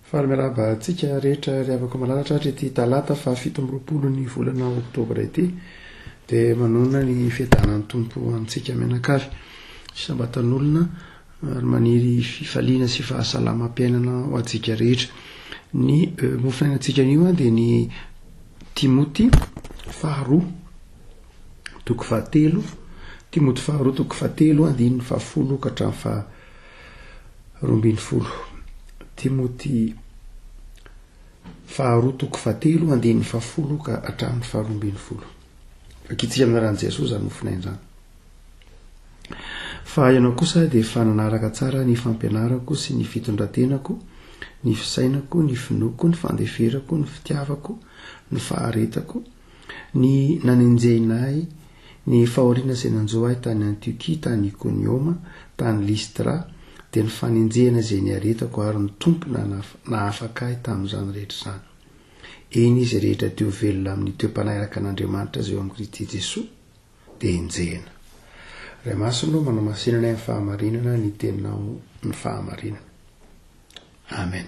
Faly miarahaba antsika rehetra ry havako malala tratra ity talata faha 27 ny volana oktobra ity dia manonona ny fiadanan'ny Tompo antsika mianakavy isam-batan'olona ary maniry fifaliana sy fahasalamam-piainana ho antsika rehetra. Ny euh, mofonainantsika anio dia ny Timoty faharoa toko fahatelo, Timoty faharoa toko fahatelo andininy fahafolo ka hatramin'ny faha 12. Timoty faharoa toko fahatelo andininy fahafolo ka hatramin'ny faharoa ambin'ny folo. Vakintsika amin'ny anaran'i Jesoa izany mofonaina izany. Fa ianao kosa dia efa nanaraka tsara ny fampianarako sy ny fitondrantenako, ny fisainako, ny finoako, ny fandeferako, ny fitiavako, ny faharetako, ny nanenjehina ahy, ny fahoriana izay nanjo ahy tany Antiokia, tany Ikonioma, tany Lystra, dia ny fanenjehana izay niaretako ary ny Tompo nahafaka ahy tamin'izany rehetra izany. Eny, izay rehetra te ho velona amin'ny toe-panahy araka an'Andriamanitra izay ao amin'i Kristy Jesoa, dia enjehina. Ray Masina ô, manamasina anay amin'ny fahamarinana ny teninao ny fahamarinana. Amen.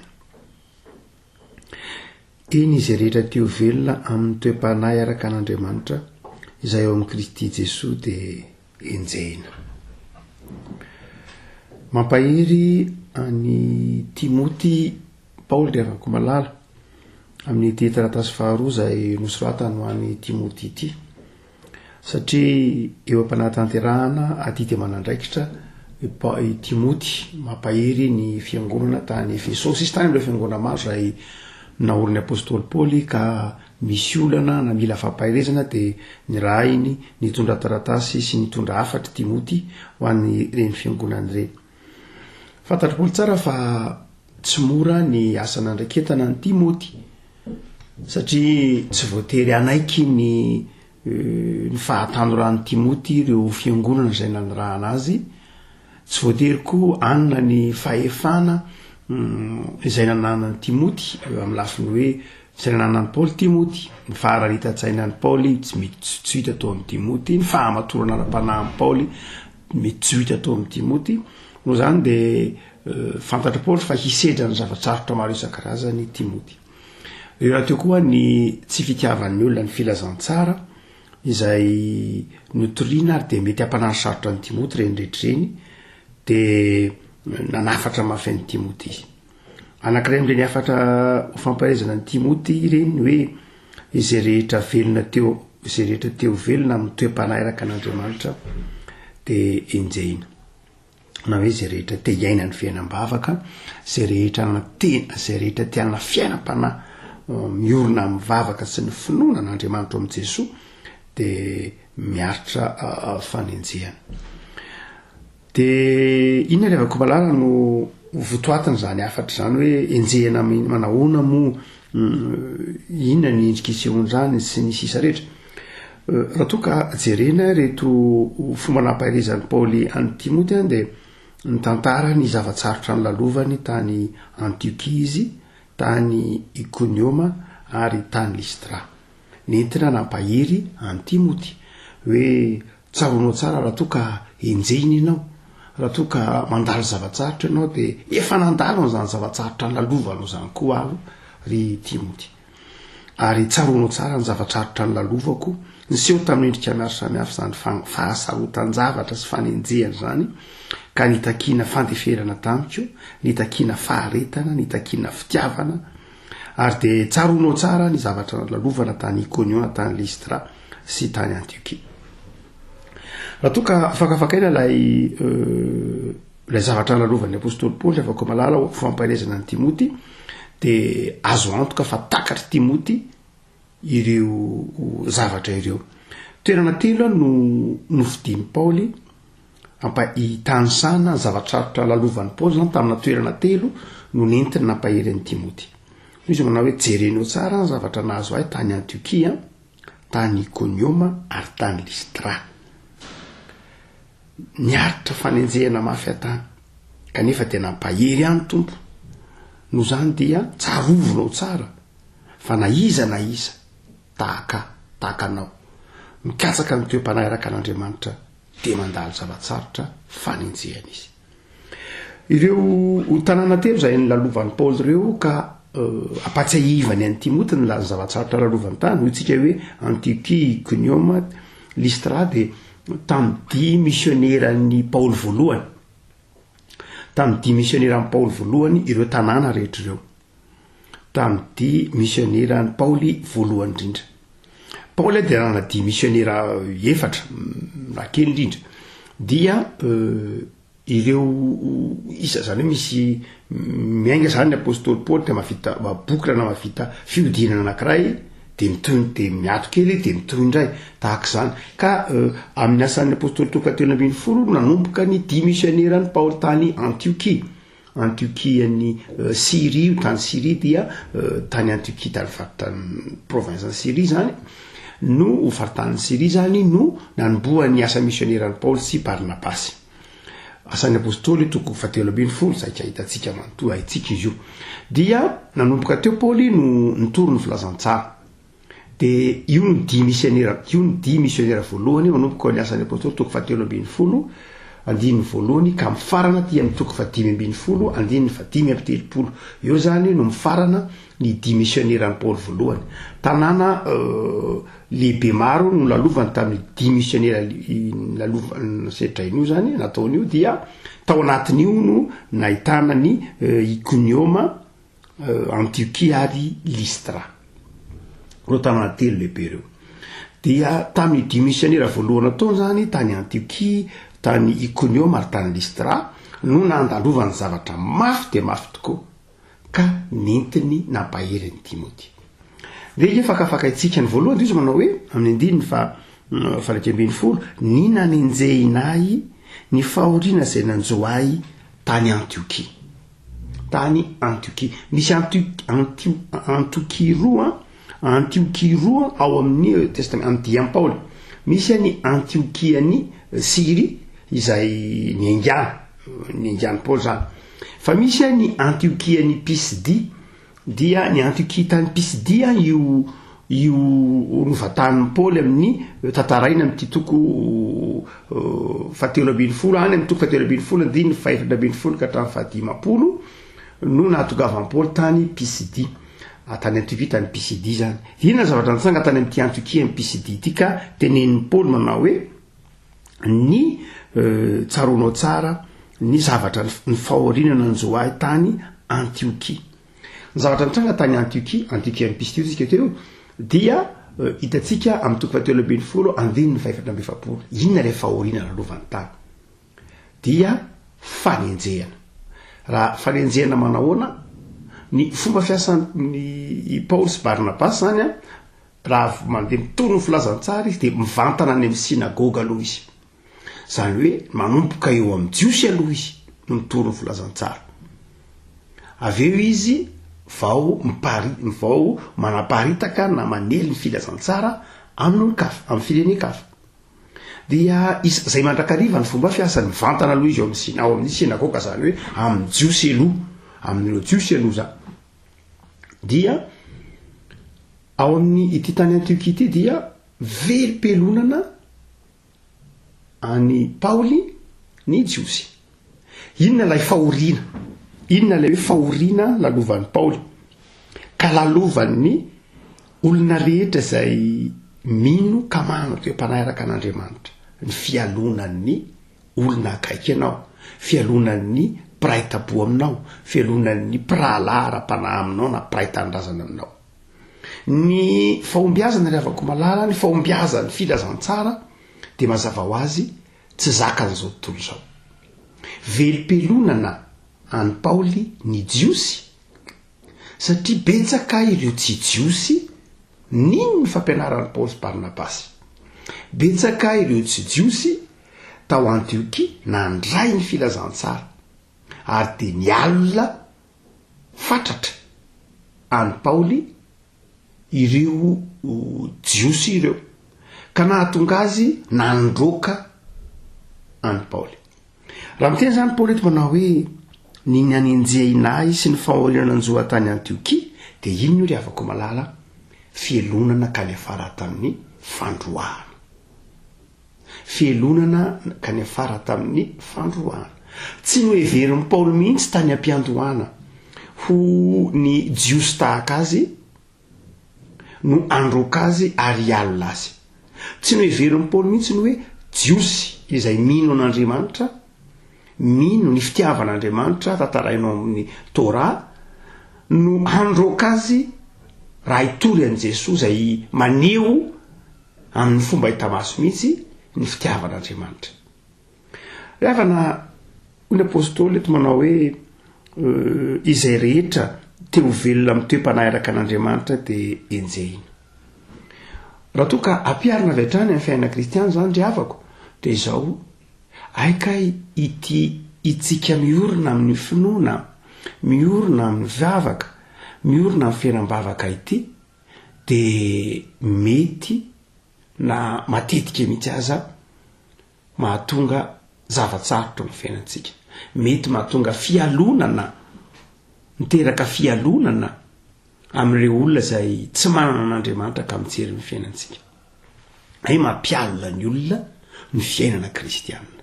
Eny izay rehetra te ho velona amin'ny toe-panahy araka an'Andriamanitra izay ao amin'i Kristy Jesoa dia enjehina. Mampahery an'i Timoty Paoly ry havako malala, amin'ity taratasy faharoa izay nosoratany ho an'i Timoty ity, satria eo am-panatanterahana adidy aman'andraikitra i Timoty mampahery ny fiangonana tany Efesosy. Izy tany amin'ireo fiangonana maro izay naorin'ny apostoly Paoly ka misy olana na mila fampaherezana dia nirahiny nitondra taratasy sy nitondra hafatry Timoty ho an'ireny fiangonana ireny. Fantatr'i Paoly tsara fa tsy mora ny asa nandraiketana an'i Timoty, satria tsy voatery hanaiky ny ny fahatanoran'i Timoty ireo fiangonana izay nanirahana azy, tsy voatery koa hanana ny fahefana izay nananan'i Timoty amin'ny lafiny hoe izay nananan'i Paoly Timoty, ny faharanitan-tsainan'i Paoly tsy mety tsy hita tao amin'i Timoty, ny fahamatorana ara-panahin'i Paoly mety tsy ho hita tao amin'i Timoty. Noho izany dia fantatr'i Paoly fa hisedra ny zava-tsarotra maro isan-karazany i Timoty. Eo rahateo koa ny tsy fitiavan'ny olona ny filazantsara izay notorina ary dia mety hampanary sarotra an'i Timoty ireny rehetra ireny dia nanafatra mafy an'i Timoty izy. Anankiray amin'ireny hafatra ho fampaherezana an'i Timoty ireny ny hoe izay rehetra velona teo izay rehetra te ho velona amin'ny toe-panahy araka an'Andriamanitra dia enjehina. Na hoe izay rehetra te hiaina ny fiainam-bavaka, izay rehetra te izay rehetra te hanana fiainam-panahy miorina amin'ny vavaka sy ny finoana an'Andriamanitra ao amin'i Jesoa dia miaritra fanenjehana. De inona ry havako malala no votoatin'izany hafatra izany hoe enjehina amin'ny manahoana moa, inona ny endrika isehoan'izany sy ny sisa rehetra. Raha toa ka jerena ireto fomba nampaherezan'i Paoly an'i Timoty an dia nitantara ny zava-tsarotra nolalovany tany Antiokia izy, tany Ikonioma ary tany Lystra. Nentina nampahery an'i Timoty hoe Tsaroanao tsara raha toa ka enjehina ianao, raha toa ka mandalo zava-tsarotra ianao dia efa nandalo an'izany zava-tsarotra nlalovanao izany koa aho ry Timoty. Ary tsaroanao tsara ny zava-tsarotra nlalovako, niseho tamin'ny endrika maro samihafa izany fahasarotan-javatra sy fanenjehana izany, ka nitakiana fandeferana tamiko, nitakiana faharetana, nitakiana fitiavana, ary dia tsaroanao tsara ny zavatra nlalovana tany Ikoniona, tany Lystra, sy tany Antiokia. Raha toa ka fakafakaina ilay ilay zavatra nalalovan'ny apostoly Paoly afaka malala ho fampaherezana an'i Timoty dia azo antoka fa takatr'i Timoty ireo zavatra ireo. Toerana telo no nofidin'i Paoly ampa hitanisana ny zava-tsarotra lalovan'i Paoly zany tamina toerana telo no nentiny nampahery an'i Timoty. Hoy izy manao hoe jerenao tsara ny zavatra nahazo ahy tany Antiokia, tany Ikonioma ary tany Lystra. Niaritra fanenjehana mafy aho tany, kanefa dia nampahery ahy ny Tompo. Noho izany dia tsarovinao tsara fa na iza na iza tahaka ahy, tahaka anao, mikatsaka ny toe-panahy araka an'Andriamanitra dia mandalo zava-tsarotra fanenjehana izy. Ireo tanàna telo izay nolalovan'i Paoly ireo ka ampahatsiahivany an'i Timoty ny laza zava-tsarotra lalovany tany, hoy tsika hoe Antiokia, Ikonioma, Lystra dia tamin'ny dia misioneran'i Paoly voalohany. Tamin'ny dia misioneran'i Paoly voalohany ireo tanàna rehetra ireo. Tamin'ny dia misioneran'i Paoly voalohany indrindra. Paoly dia nanana dia misionera efatra, raha kely indrindra. Dia ireo isa zany hoe misy miainga zany ny apostoly Paoly dia mahavita boucle na mahavita fihodinana anankiray de mitohy de miato kely de mitohy indray tahaka izany ka amin'ny asan'ny apostoly toko fahatelo ambin'ny folo no nanomboka ny dia misioneran'i Paoly tany Antiokia. Antiokian'i Syria io, tany Syria dia tany Antiokia tany faritany province an'i Syria zany no faritanin'i Syria zany no nanombohan'ny asa misioneran'i Paoly sy Barnabasy. Asan'ny Apostoly toko fahatelo ambin'ny folo, saika hitantsika manontolo, haintsika izy io. Dia nanomboka teo Paoly no nitory ny filazantsara. Dia io no dia misionera, io no dia misionera voalohany manomboka ao amin'ny Asan'ny Apostoly toko fahatelo ambin'ny folo, andininy voalohany ka mifarana aty amin'ny toko fahadimy ambin'ny folo, andininy fahadimy amby telopolo. Eo izany no mifarana ny dia misioneran'i Paoly voalohany. Tanàna lehibe maro no nalovany tamin'ny dia misionera nalovany sedrainy io izany, nataony io dia tao anatin'io no nahitana ny Ikonioma, Antiokia ary Lystra. Ireo tanàna telo lehibe ireo. Dia tamin'ny dia misionera voalohany nataony izany tany Antiokia, tany Ikonioma ary tany Lystra no nandalovany zavatra mafy dia mafy tokoa ka nentiny nampahery an'i Timoty. Ndeha ange fakafakaintsika ny voalohany dia izy manao hoe amin'ny andininy faha 11, ny nanenjehina ahy, ny fahoriana izay nanjo ahy tany Antiokia. Tany Antiokia. Misy Antiokia roa, Antiokia roa ao amin'ny Testament, amin'ny dian'i Paoly. Misy an'i Antiokian'i Syria izay niaingàny, niaingàn'i Paoly izany. Fa misy an'i Antiokian'i Pisidia, dia ny Antiokia tany Pisidia io io novantanin'i Paoly amin'ny tantaraina amin'ity toko fahatelo ambin'ny folo, any amin'ny toko fahatelo ambin'ny folo andininy fahefatra ambin'ny folo ka hatramin'ny fahadimampolo no nahatongavan'i Paoly tany Pisidia, tany Antiokia tany Pisidia izany. Inona ny zavatra nitranga tany amin'ity Antiokia amin'ny Pisidia ity ka tenenin'i Paoly manao hoe ny tsaroanao tsara ny zavatra ny fahoriana nanjo ahy tany Antiokia. Ny zavatra nitranga tany Antiokia, Antiokia amin'ny Pisidia hoy isika teo, dia hitantsika amin'ny toko fahatelo ambin'ny folo andininy fahefatra amby efapolo. Inona ilay fahoriana nalovany tany? Dia fanenjehana. Raha fanenjehana manahoana? Ny fomba fiasan'i Paoly sy Barnabasy izany an, raha mandeha mitory ny filazantsara izy dia mivantana any amin'ny synagoga aloha izy. Izany hoe manomboka eo amin'ny Jiosy aloha izy no mitory ny filazantsara. Avy eo izy vao mipari-, vao manaparitaka na manely ny filazantsara amin'olon-kafa, amin'ny firenen-kafa. Dia is-, izay mandrakariva ny fomba fiasany, mivantana aloha izy eo amin'ny syna-, ao amin'ny synagoga, izany hoe amin'ny Jiosy aloha, amin'ireo Jiosy aloha izany. Dia ao amin'ny ity tany Antiokia ity dia velom-pelonana an'i Paoly ny Jiosy. Inona ilay fahoriana? Inona ilay hoe fahoriana lalovan'i Paoly? Ka lalovan'ny olona rehetra izay mino ka manana toe-panahy araka an'Andriamanitra, ny fialonan'ny olona akaiky anao, fialonan'ny mpiray tampo aminao, fialonan'ny mpirahalahy ara-panahy aminao na mpiray tanindrazana aminao. Ny fahombiazana ry havako malala, ny fahombiazan'ny filazantsara dia mazava ho azy tsy zakan'izao tontolo izao. Velom-pelonana an'i Paoly ny Jiosy satria betsaka ireo tsy Jiosy nino ny fampianaran'i Paoly sy Barnabasy. Betsaka ireo tsy Jiosy tao Antiokia nandray ny filazantsara ary dia nialona fatratra an'i Paoly ireo Jiosy ireo, ka nahatonga azy nandroaka an'i Paoly. Raha miteny izany Paoly eto manao hoe ny nanenjehina ahy sy ny fahoriana nanjo ahy tany Antiokia, dia inona io ry havako malala? Fialonana ka niafara tamin'ny fandroahana. Fialonana ka niafara tamin'ny fandroahana. Tsy noheverin'i Paoly mihitsy tany am-piandohana ho ny Jiosy tahaka azy no handroaka azy ary hialona azy. Tsy noheverin'i Paoly mihitsy ny hoe Jiosy izay mino an'Andriamanitra, mino ny fitiavan'Andriamanitra tantaraina ao amin'ny Torah, no handroaka azy raha hitory an'i Jesoa izay maneho amin'ny fomba hita maso mihitsy ny fitiavan'Andriamanitra. Ry havana, hoy ny Apostoly eto manao hoe, izay rehetra te ho velona amin'ny toe-panahy araka an'Andriamanitra dia enjehina. Raha toa ka ampiharina avy hatrany amin'ny fiainana kristiana izany ry havako, dia izao, hay kay ity itsika miorina amin'ny finoana, miorina amin'ny vavaka, miorina amin'ny fiainam-bavaka ity, dia mety na matetika mihitsy aza mahatonga zava-tsarotra amin'ny fiainantsika. Mety mahatonga fialonana, miteraka fialonana amin'ireo olona izay tsy manana an'Andriamanitra ka mijery ny fiainantsika. Hay mampialona ny olona ny fiainana kristiana.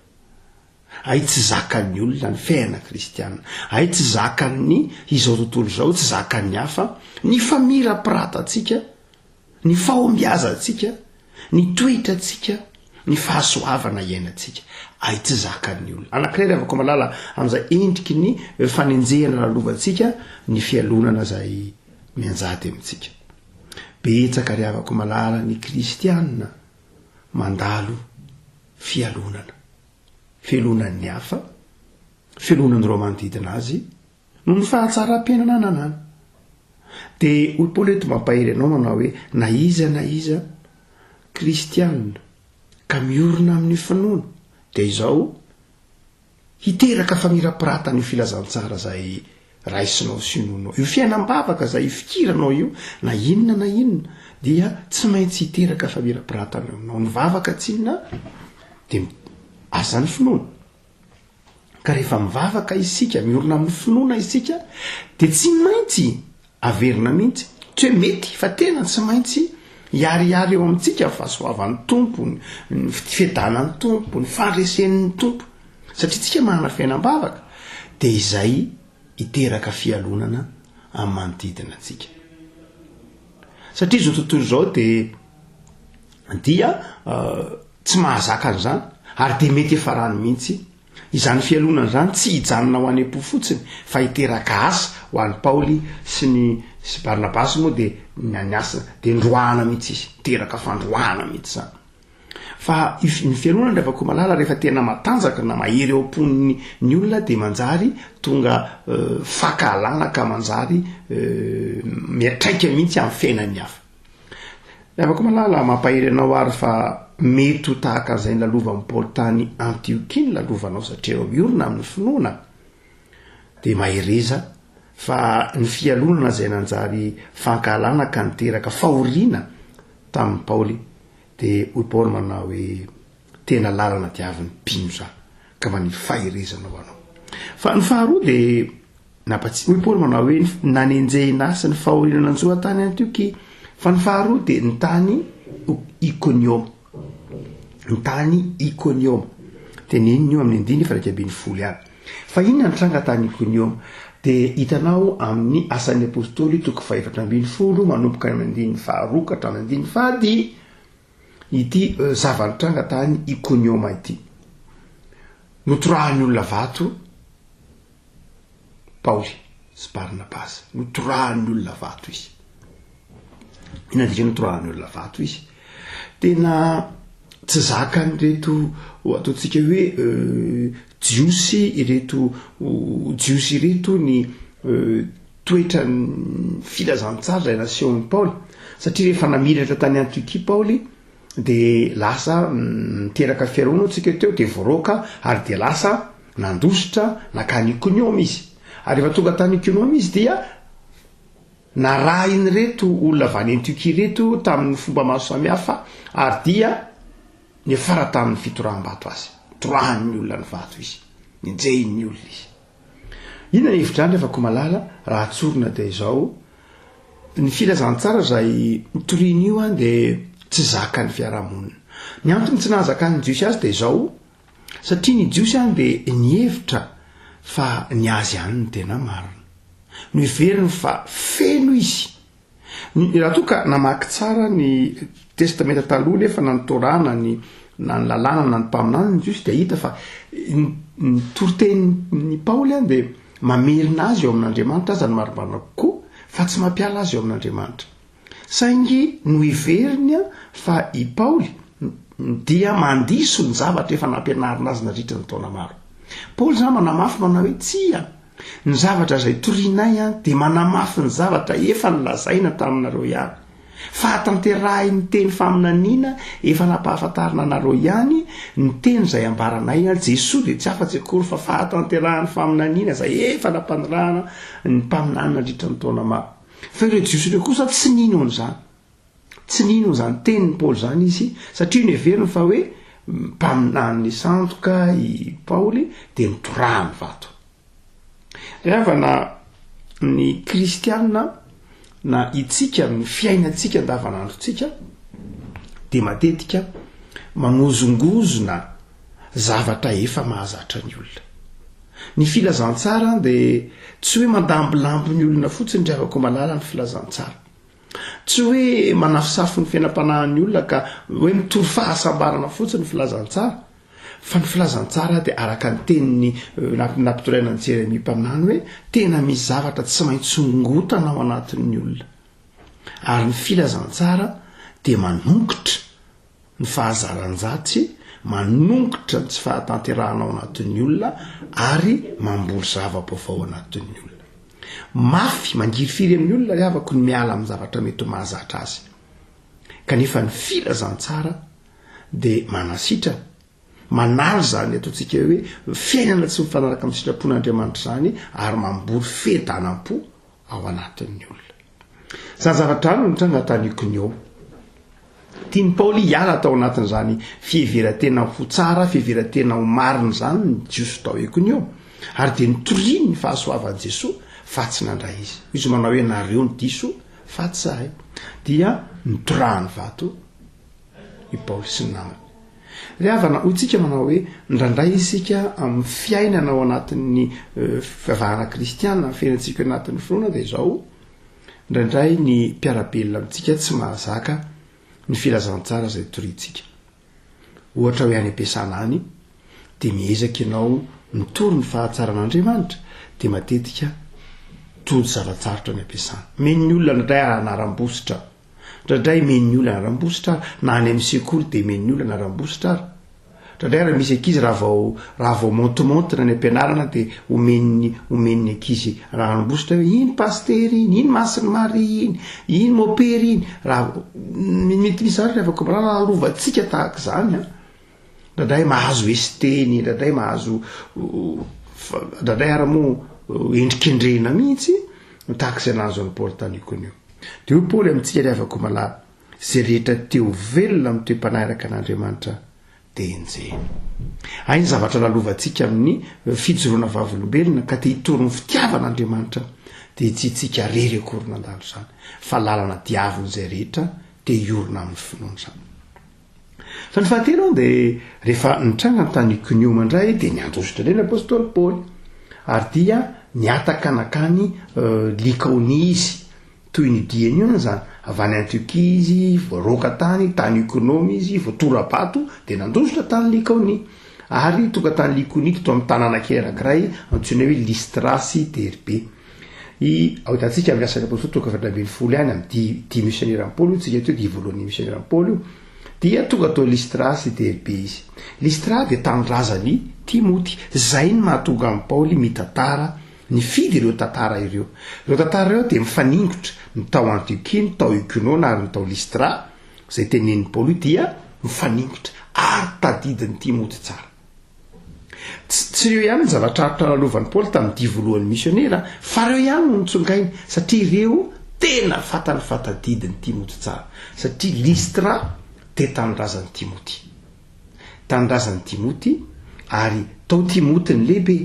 Hay tsy zakan'ny olona ny fiainana kristiana. Hay tsy zakan'ny izao tontolo izao, tsy zakan'ny hafa ny famirapiratantsika ny fahombiazantsika, ny toetrantsika, ny fahasoavana iainantsika. Ay tsy zakan'ny olona. Anankiray ry havako malala, amin'izay endriky ny fanenjehana lalovantsika, ny fialonana izay mianjady amintsika. Betsaka ry havako malala ny kristiana mandalo fialonana. Fialonan'ny hafa, fialonan'ireo manodidina azy, Noho ny fahatsaram-piainana ananany. Dia hoy Paoly eto mampahery anao manao hoe na iza na iza kristiana ka miorina amin'ny finoana dia izao hiteraka famirapiratana io filazantsara izay raisinao sy inoanao io fiainam-bavaka izay ifikiranao io na inona na inona dia tsy maintsy hiteraka famirapiratana eo aminao. Ny vavaka tsinona dia aza ny finoana. Ka rehefa mivavaka isika, miorina amin'ny finoana isika, dia tsy maintsy averina mihitsy, tsy hoe mety fa tena tsy maintsy hiharihary eo amintsika ny fahasoavan'ny Tompo, ny fiadanan'ny Tompo, ny fandresen'ny Tompo. Satria tsika manana fiainam-bavaka, dia izay hiteraka fialonana amin'ny manodidina antsika. Satria izao tontolo izao dia dia Tsy mahazaka an'izany ary dia mety hiafarany mihitsy. Izany fialonana izany tsy hijanona ho any am-po fotsiny fa hiteraka asa ho an'i Paoly sy ny sy Barnabasy moa dia ny asa dia ndroahana mihitsy izy. Miteraka fandroahana mihitsy izany. Fa ny fialonana ry Ravakomalala rehefa tena matanjaka na mahery ao am-pon'ny ny olona dia manjary tonga fankahalana ka manjary miantraika mihitsy amin'ny fiainan'ny hafa. Ravakomalala, mampahery anao ary fa mety ho tahaka an'izay nilalovan'i Paoly tany Antiokia ny lalovanao satria ianao miorina amin'ny finoana. Dia mahereza fa ny fialonana izay nanjary fankahalana ka niteraka fahoriana tamin'i Paoly dia hoy Paoly manao hoe tena lalana diavin'ny mpino izany ka mba ny faherezana ho anao. Fa ny faharoa dia Nampatsiahy, hoy Paoly manao hoe, nanenjehina ahy sy ny fahoriana nanjo ahy tany Antiokia. Fa ny faharoa dia ny tany Ikonioma. Ny tany Ikonioma. Teneniny io amin'ny andininy faha 11 ihany. Fa inona ny tranga tany Ikonioma? Dia hitanao amin'ny Asan'ny Apostoly toko fahefatra ambin'ny folo manomboka amin'ny andininy faharoa ka hatramin'ny andininy fahadimy ity zava-nitranga tany Ikonioma ity. Notorahan'ny olona vato Paoly sy Barnabasy. Notorahan'ny olona vato izy. Inona dika notorahan'ny olona vato izy? Tena tsy zakan'ireto ataontsika hoe euh, jiosy ireto jiosy ireto ny euh, toetran'ny filazantsara izay nasehon'i Paoly satria rehefa namiratra tany Antiokia Paoly de lasa niteraka fiaroana tsika teo de voaroaka ary de lasa Nandositra nankany Ikonioma izy. Ary rehefa tonga tany Ikonioma izy dia narahin'ireto olona avy any Antiokia ireto tamin'ny fomba maro samihafa ary dia niafara tamin'ny fitoraham-bato azy. Torahan'ny olona ny vato izy. Nenjehin'ny olona izy. Inona ny hevitr'izany rehefa komalala? Raha tsorina dia izao, ny filazantsara izay nitoriany io dia tsy zakan'ny fiarahamonina. Ny antony tsy nahazakan'ny Jiosy azy dia izao, Satria ny Jiosy any dia nihevitra fa ny azy ihany no tena marina. Noheveriny fa feno izy. Ny, raha toa ka namaky tsara ny Testamenta Taloha nefa na ny Torah na ny na ny Lalàna na ny Mpaminany ny Jiosy dia hita fa ny, ny toritenin'i Paoly any dia mamerina azy eo amin'Andriamanitra aza ny marimarina kokoa fa tsy mampiala azy eo amin'Andriamanitra. Saingy noheveriny fa i Paoly dia mandiso ny zavatra efa nampianarina azy nandritra ny taona maro. Paoly izany manamafy manao hoe, Tsia, ny zavatra izay torianay dia manamafy ny zavatra efa nolazaina taminareo ihany. Fahatanterahin'ny teny faminaniana efa nampahafantarina anareo ihany ny teny izay ambaranay. Jesoa dia tsy afa-tsy akory fa fahatanterahan'ny faminaniana izay efa nampanirahana ny mpaminany nandritra ny taona maro. Fa ireo Jiosy ireo kosa tsy nino an'izany. Tsy nino an'izany tenin'i Paoly izany izy, satria noheveriny fa hoe mpaminany sandoka i Paoly, dia notorahany vato. Ry havana, ny kristiana na itsika amin'ny fiainantsika andavanandrontsika dia matetika manozongozona zavatra efa mahazatra ny olona. Ny filazantsara dia tsy hoe mandambolambo ny olona fotsiny ry havako malala ny filazantsara. Tsy hoe manafosafo ny fiainam-panahin'ny olona ka hoe mitory fahasambarana fotsiny ny filazantsara. Fa ny filazantsara dia araka ny tenin'ny eh, nampitondraina an'i Jeremia mpaminany hoe tena misy zavatra tsy maintsy ongotana ao anatin'ny olona. Ary ny filazantsara dia manongotra ny fahazaran-jatsy, manongotra ny tsy fahatanterahana ao anatin'ny olona ary mamboly zava-baovao ao anatin'ny olona. Mafy, mangirifiry amin'ny olona ry havako ny miala amin'ny zavatra mety ho mahazatra azy. Kanefa ny filazantsara dia manasitrana, manala izany ataontsika hoe fiainana tsy mifanaraka amin'ny sitrapon'Andriamanitra izany ary mamboly fiadanam-po ao anatin'ny olona. Izany zavatra izany no nitranga tany Ikonio. Tian'i Paoly hiala tao anatin'izany fiheveran-tena ho tsara, fiheveran-tena ho marina izany ny Jiosy tao Ikonio, ary dia nitoriany ny fahasoavan'i Jesoa fa tsy nandray izy. Izy manao hoe nareo no diso fa tsy zahay. Dia nitorahany vato i Paoly sy ny namany. Ry havana, hoy tsika manao hoe indraindray isika amin'ny fiainana ao anatin'ny eh, fivavahana kristiana, ny fiainantsika ao anatin'ny finoana dia izao, indraindray ny mpiara-belona amintsika tsy mahazaka ny filazantsara izay toriantsika. Ohatra hoe any am-piasana any, dia miezaka ianao mitory ny fahatsaran'Andriamanitra, dia matetika tojo zava-tsarotra any am-piasana. Omen'ny olona indraindray anaram-bositra. Indraindray omen'ny olona anaram-bositra ary, na any amin'ny sekoly dia omen'ny olona anaram-bositra ary. Indraindray ary misy ankizy raha vao raha vao montimontina any am-pianarana dia omen'ny omen'ny ankizy anaram-bositra hoe iny pasitera iny, iny Masin'i Maria iny, iny mopera iny. Raha mety misy zavatra rehefa koa lalovantsika tahaka izany an. Indraindray mahazo esiteny, indraindray mahazo indraindray ary moa endrikendrehina mihitsy tahaka izay nahazo an'i Paoly tany Ikonio. Dia hoy Paoly amintsika ry havako malala, izay rehetra te ho velona amin'ny toe-panahy araka an'Andriamanitra dia enjehina. Hay ny zavatra lalovantsika amin'ny fijoroana vavolombelona ka te hitory ny fitiavan'Andriamanitra dia tsy itsika rery akory nandalo izany fa lalana diavin'izay rehetra te hiorina amin'ny finoana izany. Fa ny fahatelo dia rehefa nitranga ny tany Ikonioma indray dia niandositra indray ny apostoly Paoly ary dia nihataka nankany Likaonia izy. Toy ny diany io izany, avy any Antiokia izy, voaroaka tany, tany Ikonoma izy, voatora-bato, dia nandositra tany Likaonia. Ary tonga tany Likonia teto amin'ny tanàna kely anankiray antsoina hoe Lystra sy Derbe. I, ahitantsika amin'ny Asan'ny Apostoly toko 14 ihany, amin'ny dia, dia misioneran'i Paoly io tsika teo, dia voalohan'ny misioneran'i Paoly io, dia tonga tao Lystra sy Derbe izy. Lystra dia tanindrazan'i Timoty. Izay no mahatonga an'i Paoly mitantara, nifidy ireo tantara ireo. Ireo tantara ireo dia mifaningotra, ny tao Antiokia, ny tao Ikonona ary ny tao Lystra, izay tenenin'i Paoly io dia mifaningotra ary tadidin'i Timoty tsara. Tsy, tsy ireo ihany ny zava-tsarotra nalovan'i Paoly tamin'ny dia voalohan'ny misionera, fa ireo ihany no notsongainy, satria ireo tena fantany fa tadidin'i Timoty tsara, satria Lystra dia tanindrazan'i Timoty. Tanindrazan'i Timoty, ary tao Timoty ny lehibe.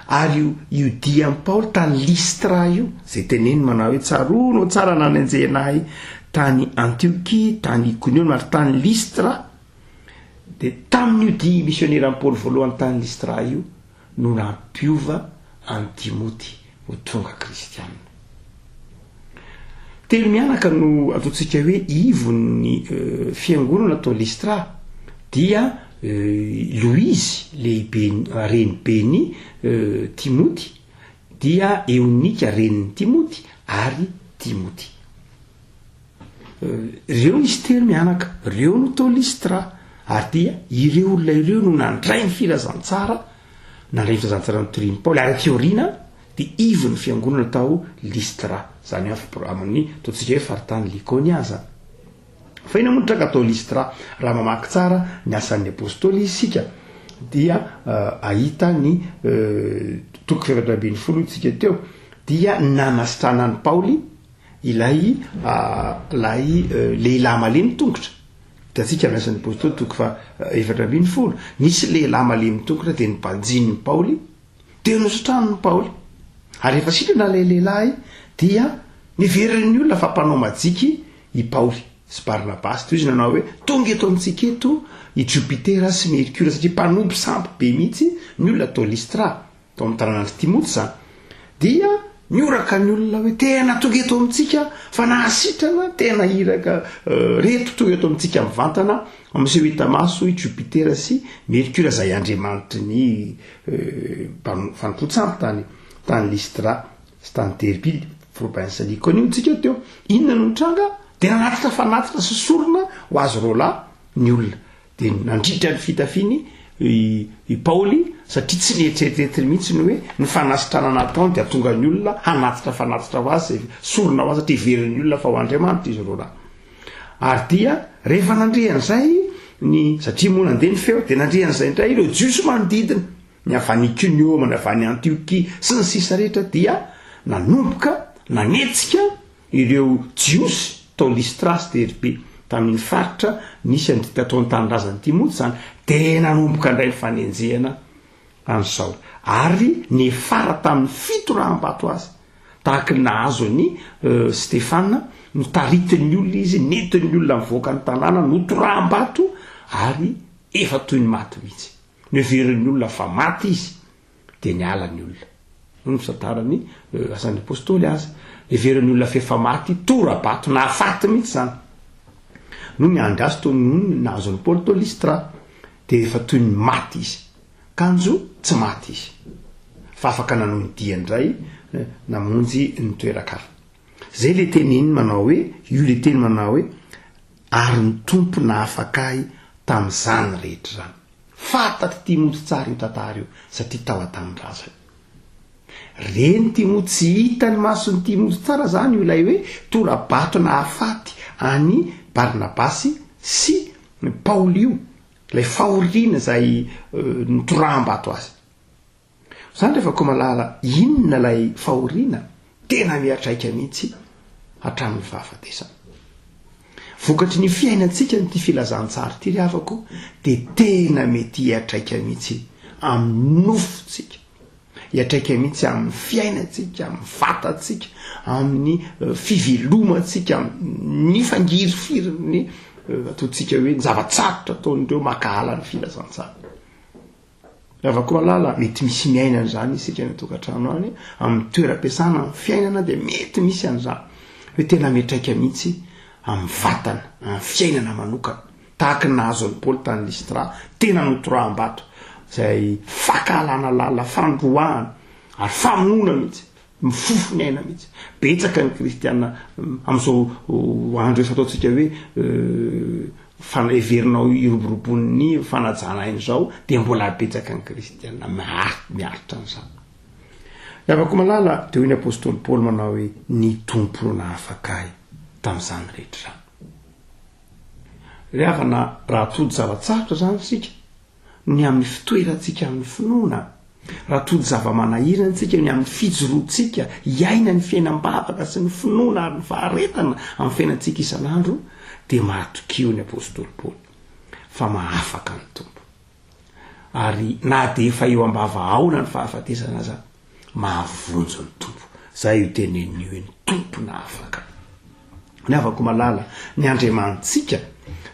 Ary io, io dian'i Paoly tany Lystra io, izay teneniny manao hoe, Tsaroanao tsara nanenjehina ahy tany Antiokia, tany Ikoniona ary tany Lystra. Dia tamin'io dia misioneran'i Paoly voalohany tany Lystra io no nampiova an'i Timoty ho tonga kristiana. Telo mianaka no ataontsika hoe ivon'ny fiangonana tao Lystra, dia Loizy lehibe reniben'i Timoty, dia Eonika renin'i Timoty ary Timoty. Ireo izy telo mianaka, ireo no tao Lystra, ary dia ireo olona ireo no nandray ny filazantsara, nandray ny filazantsara notorian'i Paoly, ary aty aoriana dia ivon'ny fiangonana tao Lystra, izany hoe amin'ny ataontsika hoe faritany Lykaonia izany. Fa inona moa no tranga tao Lystra? Raha mamaky tsara ny asan'ny apostoly isika dia ahita ny toko faha-14 isika teo, dia nanasitrana an'i Paoly ilay ilay lehilahy malemy tongotra. Hitantsika amin'ny asan'ny apostoly toko faha-14, nisy lehilahy malemy tongotra dia nibanjinin'i Paoly Dia nositraniny Paoly. Ary rehefa sitrana ilay lehilahy, dia neverin'ny olona fa mpanao majiky i Paoly sy Barnabasy. Toy izy nanao hoe, Tonga eto amintsika eto i Jopitera sy Merkiora, satria mpanompo sampy be mihitsy ny olona tao Lystra, tao amin'ny tanànan'i Timoty izany. Dia nihoraka ny olona hoe, Tena tonga eto amintsika fa nahasitrana, tena iraka reto tonga eto amintsika mivantana miseho hita maso i Jopitera sy Merkiora izay andriamanitry ny fanompoan-tsampy tany tany Lystra sy tany Derby, province Lycaonie hoy tsika teo. Inona no nitranga? Dia nanatitra fanatitra sy sorona ho azy roalahy ny olona. Dia nandritra ny fitafiany i Paoly satria tsy nieritreritreritiny mihitsy ny hoe ny fanasitranana nataony dia hahatonga ny olona hanatitra fanatitra ho azy, sorona ho azy satria heverin'ny olona fa ho Andriamanitra izy roalahy. Ary dia rehefa nandre an'izay ny, satria moa nandeha ny feo, dia nandre an'izay indray ireo Jiosy manodidina, ny avy any Ikonioma, ny avy any Antiokia, sy ny sisa rehetra, dia nanomboka nanetsika ireo Jiosy tao Lystra sy Derbe, tamin'iny faritra nisy an'ity tatao ny tanindrazan'i Timoty izany, dia nanomboka indray ny fanenjehana an'i Saoly, ary niafara tamin'ny fitoraham-bato azy, tahaka ny nahazo an'i Stefana, notaritin'ny olona izy, nentin'ny olona nivoaka ny tanàna, notoraham-bato, ary efa toy ny maty mihitsy. Noheverin'ny olona fa maty izy, dia niala ny olona. Hoy ny fitantaran'ny Asan'ny Apostoly azy. Heverin'ny olona fa efa maty, tora-bato, nahafaty mihitsy izany. No niandry azy toy ny nahazo an'i Paoly tao Lystra, dia efa toy ny maty izy. Kanjo tsy maty izy, fa afaka nanohy ny diany indray namonjy ny toeran-kafa. Izay ilay teniny manao hoe, io ilay teny manao hoe, Ary ny Tompo nahafaka ahy tamin'izany rehetra izany. Fantatr'i Timoty tsara io tantara io, satria tao an-tanindrazany. Ren'i Timoty sy hitan'ny mason'i Timoty tsara izany io ilay hoe tora-bato nahafaty an'i Barnabasy sy Paoly io. Ilay fahoriana izay nitoraham-bato azy. Izany rehefa koa malala inona ilay fahoriana tena miatraika mihitsy hatramin'ny fahafatesana. Vokatry ny fiainantsika an'ity filazantsara ity ry havako dia tena mety hiatraika mihitsy amin'ny nofontsika. Hiantraika mihitsy amin'ny fiainantsika, amin'ny vatantsika, amin'ny fivelomantsika, amin'ny fangirifirin'ny ataontsika hoe ny zava-tsarotra ataon'ireo mankahala ny filazantsara. Ravako malala, mety misy miaina an'izany isika any an-tokantrano any, amin'ny toeram-piasana, amin'ny fiainana dia mety misy an'izany. Hoe tena miantraika mihitsy amin'ny vatana, amin'ny fiainana manokana. Tahaka ny nahazo an'i Paoly tany Lystra, tena notoraham-bato, izay fankahalana lalina, fandroahana, ary famonoana mihitsy, mifofo ny aina mihitsy. Betsaka ny kristiana amin'izao andro efa ataontsika hoe fan- heverinao hiroborobon'ny fanajana aina izao, dia mbola betsaka ny kristiana miaritra an'izany. Ry havako malala, dia hoy ny apostoly Paoly manao hoe, ny Tompo no nahafaka ahy tamin'izany rehetra izany. Ry havana, raha tojo zava-tsarotra izany isika, ny amin'ny fitoerantsika amin'ny finoana, raha tojo zava-manahirana isika, ny amin'ny fijoroantsika hiaina ny fiainam-bavaka sy ny finoana ary ny faharetana amin'ny fiainantsika isan'andro, dia mahatokia, hoy ny apostoly Paoly, fa mahafaka ny Tompo. Ary na dia efa eo am-bavahaona ny fahafatesana aza, mahavonjy ny Tompo. Zay io teneniny io hoe ny Tompo nahafaka. Ny havako malala, ny Andriamanitsika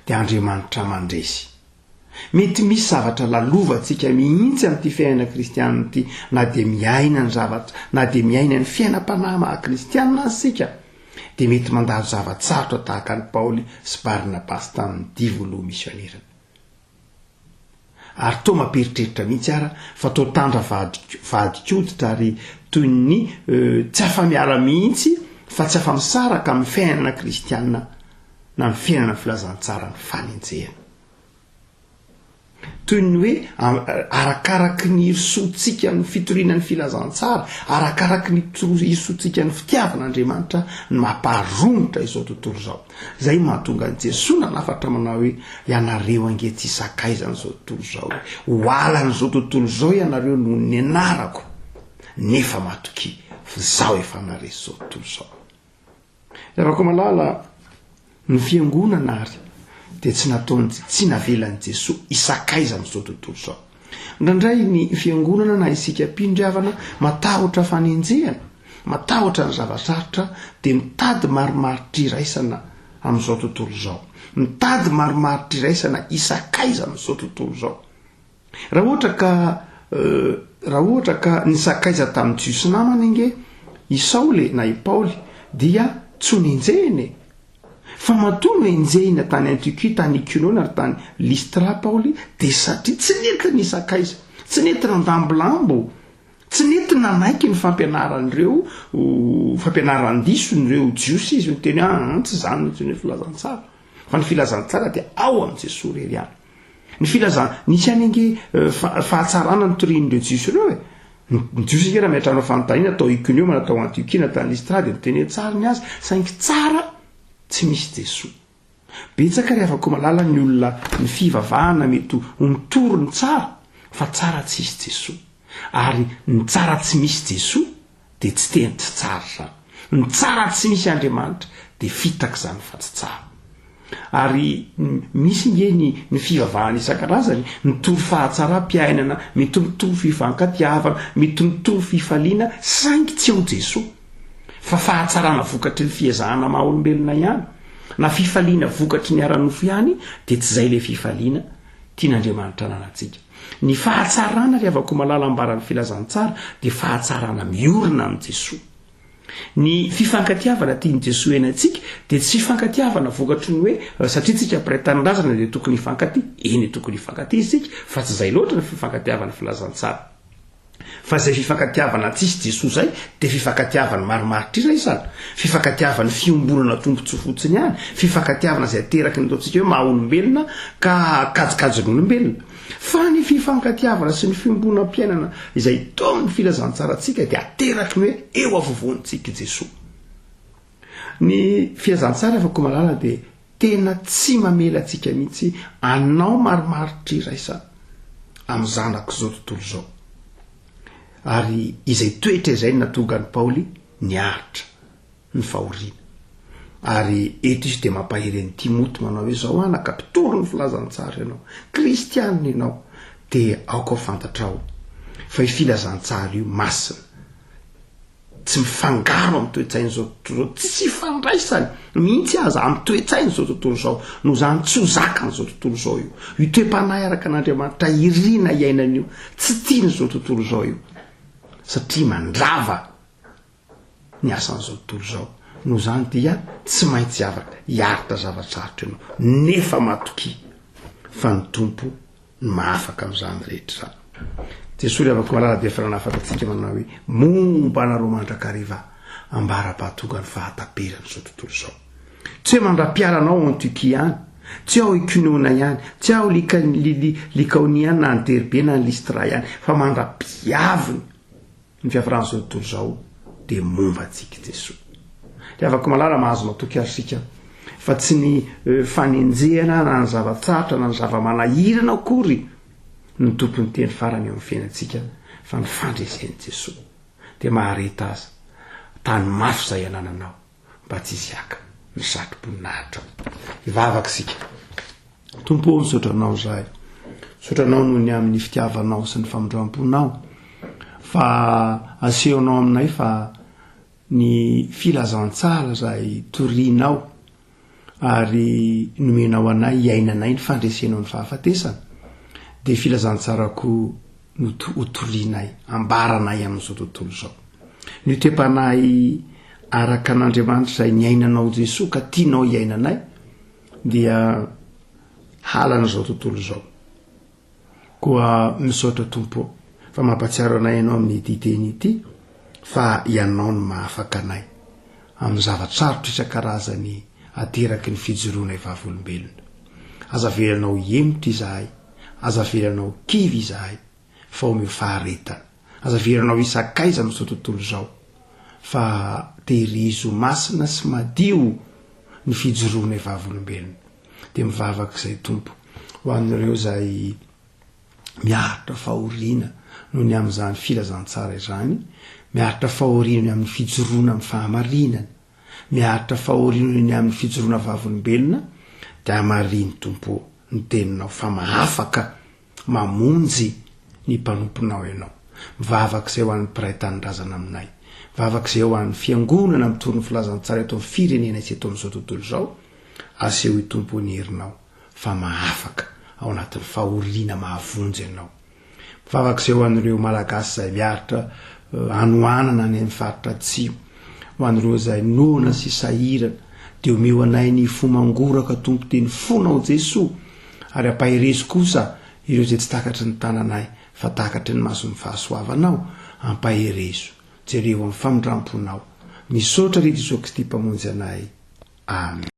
dia Andriamanitra mandresy. Mety misy zavatra lalovantsika mihitsy amin'ity fiainana kristianina ity na dia miaina ny zavatra na dia miaina ny fiainam-panahy maha kristianina aza isika dia mety mandalo zava-tsarotra tahaka an'i Paoly sy Barnabasy tamin'ny dia voaloha misionerany. Ary toa mampieritreritra mihitsy ara fa toa tandra vadin-koditra ary toy ny tsy afa-miala mihitsy fa tsy afa-misaraka amin'ny fiainana kristiana na ny fiainana filazantsara ny fanenjehana. Toy ny hoe arakaraky ny hirosoantsika amin'ny fitoriana ny filazantsara, arakaraky ny hirosoantsika ny fitiavan'Andriamanitra no mampaharomotra izao tontolo izao. Izay no mahatonga an'i Jesoa nanafatra manao hoe, Ianareo ange tsy sakaizan'izao tontolo izao e! Ho halan'izao tontolo izao ianareo noho ny anarako, nefa matokia fa Izaho efa naharesy izao tontolo izao. Ry havako malala, ny fiangonana ary dia tsy nataon'i, tsy navelan'i Jesoa hisakaiza amin'izao tontolo izao. Indraindray ny fiangonana na isika mpino ry havana matahotra fanenjehana, matahotra ny zava-tsarotra dia mitady marimaritra iraisana amin'izao tontolo izao. Mitady marimaritra iraisana hisakaiza amin'izao tontolo izao. Raha ohatra ka raha ohatra ka nisakaiza tamin'ny Jiosy namany ange i Saoly e, na i Paoly, dia tsy ho nenjehina e! Fa matoa nohenjehina tany Antiokia, tany Ikonona ary tany Lystra Paoly dia satria tsy nety nisakaiza, tsy nety nandambolambo, tsy nety nanaiky ny fampianaran'ireo fampianaran-dison'ireo Jiosy izy, niteny hoe aa tsy izany no antsoina hoe filazantsara, fa ny filazantsara dia ao amin'i Jesoa irery ihany. Ny filazana, nisy ihany ange fahatsarana notorian'ireo Jiosy ireo e. Ny Jiosy ange raha miantrano fanontaniana tao Ikonioma na tao Antiokia na tany Lystra dia niteny hoe tsara ny azy, saingy tsara tsy misy Jesoa. Betsaka ry havako malala ny olona ny fivavahana mety ho mitory ny tsara fa tsara tsisy Jesoa. Ary ny tsara tsy misy Jesoa dia tsy teny tsy tsara izany. Ny tsara tsy misy Andriamanitra dia fitaka izany fa tsy tsara. Ary misy nge ny ny fivavahana isan-karazany mitory fahatsaram-piainana, mety mitory fifankatiavana, mety mitory fifaliana saingy tsy ao Jesoa. Fa fahatsarana vokatry ny fiezahana maha olombelona ihany, na fifaliana vokatry ny ara-nofo ihany dia tsy izay ilay fifaliana tian'Andriamanitra ananantsika. Ny fahatsarana ry havako malala ambaran'ny filazantsara dia fahatsarana miorina amin'i Jesoa. Ny fifankatiavana tian'i Jesoa iainantsika dia tsy fifankatiavana vokatry ny hoe satria tsika mpiray tanindrazana dia tokony hifankatia. Eny tokony hifankatia isika fa tsy izay loatra ny fifankatiavan'ny filazantsara. Fa izay fifankatiavana tsisy Jesoa izay dia fifankatiavan'ny marimaritra iraisana, fifankatiavan'ny fiombonana tombontsoa fotsiny ihany, fifankatiavana izay ateraky ny ataontsika hoe maha olombelona ka kajikajin'olombelona. Fa ny fifankatiavana sy ny fiombonam-piainana izay taomin'ny filazantsarantsika dia ateraky ny hoe eo afovoantsika i Jesoa. Ny filazantsara efa komalala dia tena tsy mamela antsika mihitsy hanao marimaritra iraisana amin'ny zanak'izao tontolo izao. Ary izay toetra izay no nahatonga an'i Paoly niaritra ny fahoriana. Ary eto izy dia mampahery an'i Timoty manao hoe izao anaka, mpitory ny filazantsara ianao, kristianina ianao, dia aoka ho fantatrao fa io filazantsara io masina. Tsy mifangaro amin'ny toe-tsain'izao tontolo izao, tsisy ifandraisany mihitsy aza amin'ny toe-tsain'izao tontolo izao. Noho izany, tsy ho zakan'izao tontolo izao io. Io toe-panahy araka an'Andriamanitra irina iainana io, tsy tian'izao tontolo izao io, satria mandrava ny asan'izao tontolo izao. Noho izany dia tsy maintsy afaka hiaritra zava-tsarotra ianao, nefa matokia fa ny Tompo ny mahafaka amin'izany rehetra izany. Jesoa ry havako malala dia efa nanafatra antsika manao hoe momba anareo mandrakariva ambara-pahatonga ny fahataperan'izao tontolo izao. Tsy hoe mandra-piala anao ao Antiokia ihany, tsy ao Ikonona ihany, tsy ao Likaonia ihany na any Derbe na any Lystra ihany, fa mandra-piaviny. Ny fiafaran'izao tontolo izao dia momba antsika Jesoa. Ry havako malala, mahazo matoky ary isika fa tsy ny fanenjehana na ny zava-tsarotra na ny zava-manahirana akory no tompon'ny teny farany eo amin'ny fiainantsika fa ny fandresen'i Jesoa. Dia mahareta aza, tany mafy izay anananao. mba tsy hisy haka ny satroboninahitra. Hivavaka isika. Tompo ô, misaotra Anao izahay. Misaotra Anao noho ny amin'ny fitiavanao sy ny famindram-ponao fa asehonao aminay fa ny filazantsara izay torianao ary nomenao anay hiainanay ny fandresenao ny fahafatesana. Dia filazantsara koa no hotorianay, ambaranay amin'izao tontolo izao. Ny toe-panahy araka an'Andriamanitra izay niainanao Jesoa ka tianao hiainanay dia halan'izao tontolo izao. Koa misaotra Tompo ô fa mampatsiaro anay Ianao amin'ity teny ity fa Ianao no mahafaka anay amin'ny zava-tsarotra isan-karazany ateraky ny fijoroanay vavolombelona. Aza avelanao hihemotra izahay, aza avelanao kivy izahay fa omeo faharetana. Aza avelanao hisakaiza amin'izao tontolo izao fa tehirizo masina sy madio ny fijoroanay vavolombelona. Dia mivavaka izay Tompo ho an'ireo izay miaritra fahoriana noho ny amin'izany filazantsara izany, miaritra fahoriana ny amin'ny fijoroana amin'ny fahamarinana, miaritra fahoriana noho ny amin'ny fijoroana vavolombelona, dia hamarino Tompo ny teninao fa mahafaka mamonjy ny mpanomponao Ianao. Mivavaka izay ho an'ny mpiray tanindrazana aminay. Mivavaka izay ho an'ny fiangonana mitory ny filazantsara eto amin'ny firenenay sy eto amin'izao tontolo izao. Asehoy Tompo ny herinao fa mahafaka ao anatin'ny fahoriana mahavonjy Ianao. Mivavaka izay ho an'ireo Malagasy izay miaritra hanoanana any amin'ny faritra atsimo, ho an'ireo izay noana sy sahirana, dia omeo anay ny fo mangoraka Tompo dia ny fonao Jesoa, ary ampaherezo kosa ireo izay tsy takatry ny tananay fa takatry ny mason'ny fahasoavanao, ampaherezo, jereo amin'ny famindramponao. Misaotra ry Jesoa Kristy Mpamonjy anay. Amen.